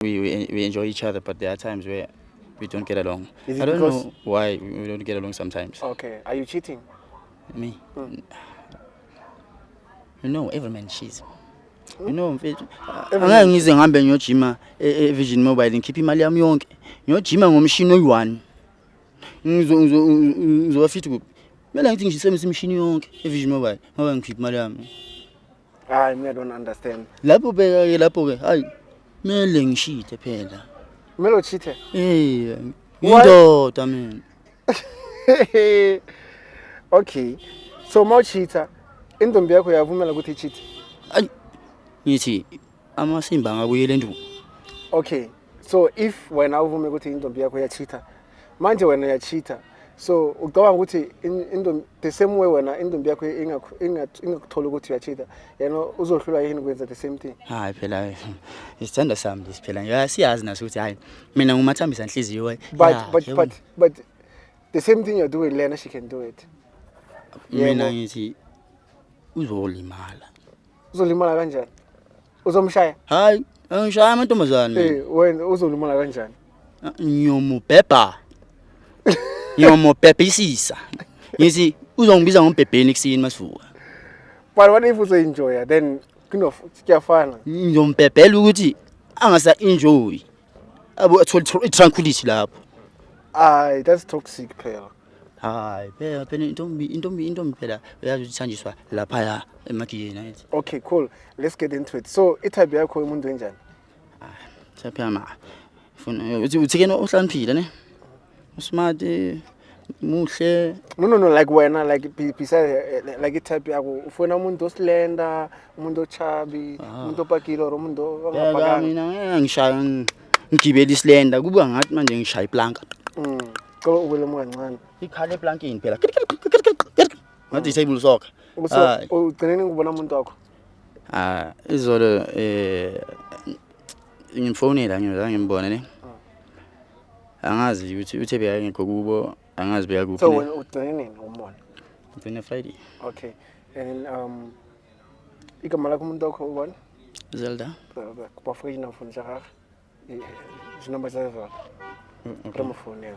We enjoy each other, but there are times where we don't get along. Is it I don't because- know why we don't get along sometimes. Okay, are you cheating? Me? You know, every man cheats. You know, mfethu, angeke ngize ngihambe ngiyojima e-Vision Mobile, ngikhiphe imali yami yonke. Ngiyojima ngomshini oyi-1. Ngizoba fit kuphi? Kumele ngithi ngisebenzise imishini yonke e-Vision Mobile ngoba ngikhiphe imali yami. Hayi, mina I don't understand. Lapho bheka-ke, lapho-ke, hayi, kumele ngishithe phela. Kumele ucheat? Eh, Why? indoda mina. Okay. So mawucheata, intombi yakho yavumela ukuthi icheat? Ayi, ngithi amasimba angabuyela endulo. Okay. So if wena uvume ukuthi intombi yakho iyacheata, manje wena uyacheata. So ucabanga ukuthi intombi, the same way wena intombi yakho ingakuthola ukuthi uyacheata, yena uzohlulwa yini ukwenza the same thing? Hayi phela, isithanda sami lesi phela. Ya, siyazi naso ukuthi hayi, mina ngumathambisa inhliziyo. But Ya, but yebo. But the same thing you're doing lena, she can do it. Mina Yebo. ngithi uzolimala. Uzolimala kanjani? Uzomshaya? Hayi, angishaya amantombazane mina. Eh, wena uzolimala kanjani? Ngiyomubhebha. Ngiyomubhebhisisa. Ngithi uzongibiza ngombhebheni ekuseni masivuka. But what if uzo-enjoya then kuyafana? Ngizombhebhela ukuthi angasa enjoy. Abo athole i-tranquility lapho. Ay, that's toxic phela. Hayi phela phela, intombi phela uyazi ukuthi ithanjiswa laphaya emagiyeni, angithi? Okay, cool. Let's get into it. So, i-type yakho umuntu enjani? Siyaphela ma. Funa uthi ke uhlaniphile ne? Usmart, muhle. No, like wena, like beside like i-type yakho, ufuna umuntu oslender, umuntu ochubby, umuntu opakile or umuntu Bheka ongapakanga? mina ngeke ngishaya ngigibele islender kuba ngathi manje ngishaya iplanka. Cela ubelemo kancane. Ikhala eplankini phela. Ngathi i-table soccer. So, Hayi. ugcineni ngibona umuntu wakho? Ah, izolo ngimfonela, ngizange ngimbone ne. Angazi ukuthi uthe bekangekho kubo, angazi bekakuphi. So Ne. wena ugcine nini umbona? Ngigcine Friday. Okay. And igama lakho umuntu wakho ubani? Zelda. Bafike inafoni tsa gagwe. Dinumber tsa Zelda. Re mo founela.